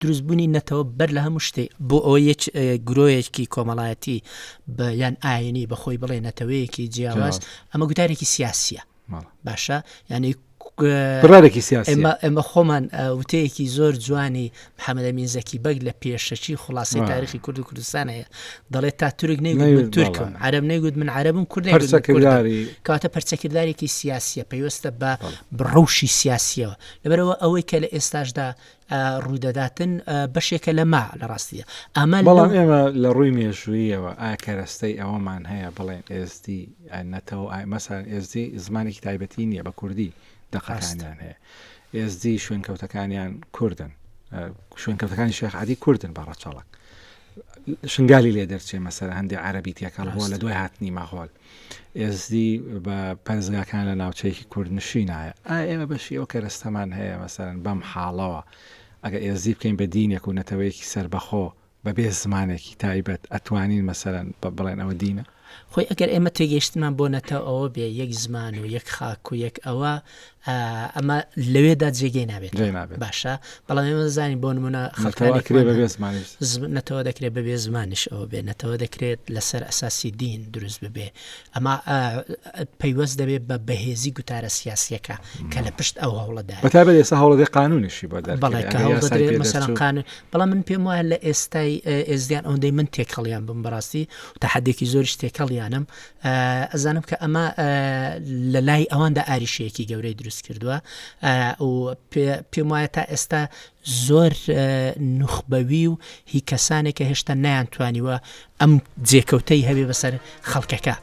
دروستبوونی نەتەوە بەر لە هەموو شتێک بۆ ئەوەی یەک گرۆیەکی کۆمەڵایەتی بە یان ئاینی بە خۆی بڵێ نەتەوەیەکی جیاواز ئەمە گوتارێکی سیاسیە باشە یعنی بڕارێکی سیاسی ئێمە ئێمە خۆمان وتەیەکی زۆر جوانی محەممەدەمین زەکی بەگ لە پێشەکی خلاصەی تاریخی کورد و کوردستان هەیە دەڵێت تا تورک نەیگوت من تورکم عەرەب نەیگوت من عەرەبم کورد نەیگوت من کوردم کەواتە پەرچەکردارێکی سیاسیە پەیوەستە بە ڕەوشی سیاسیەوە لەبەرەوە ئەوەی کە لە ئێستاشدا ڕوودەداتن بەشێکە لەمە لە ڕاستیە ئەمە بەڵام ئێمە لە ڕووی مێژوویەوە ئایا کەرەستەی ئەوەمان هەیە بڵێن ئێزدی نەتەوە ئای مەسەلەن ئێزدی زمانێکی تایبەتی نییە بە کوردی دەقەکانیان هەیە ئێزدی شوێنکەوتەکانیان کوردن شوێنکەوتەکانی شێخ عادی کوردن بە ڕەچەڵک شنگالی لێ دەرچێ مەسەر هەندێک عەربی تێکەڵ بووە لە دوای هاتنی مەغۆل ئێزدی بە پەرستگاکان لە ناوچەیەکی کوردنشینایە، ئایا ئێمە بەشی ئەو کەرەستەمان هەیە مەسەلەن بەم حاڵەوە ئەگەر ئێزدی بکەین بە دینێک و نەتەوەیەکی سەربەخۆ بە بێ زمانێکی تایبەت ئەتوانین مەسەلەن بڵێن ئەوە دینە؟ خۆی ئەگەر ئێمە تێگەیشتنمان بۆ نەتەوە ئەوە بێ یەک زمان و یەک خاک و یەک ئەوە ئەمە لەوێدا جێگەی نابێت جێ نابێت باشە بەڵام ئێمە زانین بۆ نمونە خەڵکانی کرێ بەبێ زمانیش نەتەوە دەکرێت بەبێ زمانیش ئەوە بێ نەتەوە دەکرێت لەسەر ئەساسی دین دروست ببێ ئەمە پەیوەست دەبێت بە بەهێزی گوتارە سیاسیەکە کە لە پشت ئەو هەوڵەدا بەتابەت ئێستا هەوڵەدەی قانونیشی بۆ دەرکرێ بەڵێ کە هەوڵ دەدرێت مەسەلەن قانون بەڵام من پێم وایە لە ئێستای ئێزدیان ئەوەندەی من تێکەڵیان بم بەڕاستی تەحەدێکی زۆریش تێکەڵیانم ئەزانم کە ئەمە لە لای ئەواندا ئاریشەیەکی گەورەی دروست کردووە و پێم وایە تا ئێستا زۆر نوخبەوی و هی کەسانێک کە هێشتا نەیانتوانیوە ئەم جێکەوتەی هەبێ بەسەر خەڵکەکە.